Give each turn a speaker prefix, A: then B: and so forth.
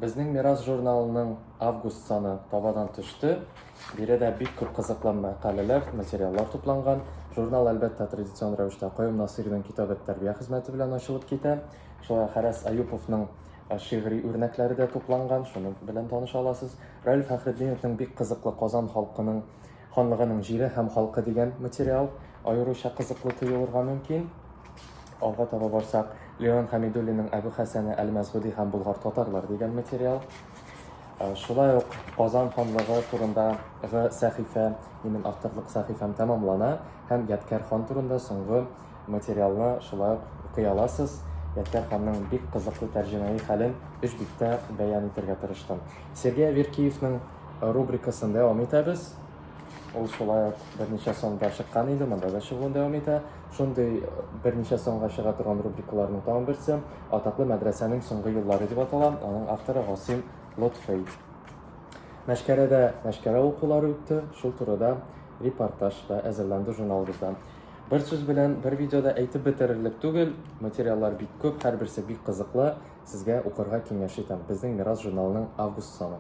A: Безнең Мирас журналының август саны табадан төште. Биредә бик күп кызыклы мәкаләләр, материаллар тупланган. Журнал, әлбәттә, традицион рәвештә Каюм Насыйриның Китабәт тәрбия хезмәте белән ачылып китә. Шулай ук Хәрәс Аюповның шигъри үрнәкләре дә тупланган, шуның белән таныша аласыз. Раил Фәхретдиновның бик кызыклы Казан халкының ханлыгының җире һәм халкы дигән материал аеруча кызыклы тоелырга мөмкин. Алга таба барсак, Леон Хәмидуллинның Әбү Хәсәне әл-Мәсгуди һәм Болгар татарлар дигән материал. Э, шулай ук Казан ханлыгы турындагы сәхифә, минем авторлык сәхифәм тәмамлана һәм Ядкәр хан турында соңгы материалны шулай ук укый аласыз. Ядкәр ханның бик кызыклы тәрҗемәи хәлен өч биттә бәян итәргә тырыштым. Сергей Аверкиевның рубрикасын дәвам итәбез. Ул шулай ук берничә санда чыккан иде, монда да чыгуын дәвам итә. Шундый э, берничә санга чыга торган рубрикаларның тагын берсе Атаклы мәдрәсәнең соңгы еллары дип атала. Аның авторы Гасыйм Лотфый. Мәшкәрәдә мәшкәрә укулары үтте. Шул турыда репортаж да әзерләнде журналыбызда. Бер сүз белән бер видеода әйтеп бетерерлек түгел, материаллар бик күп, һәрберсе бик кызыклы. Сезгә укырга киңәш итәм. Безнең Мирас журналының август саны.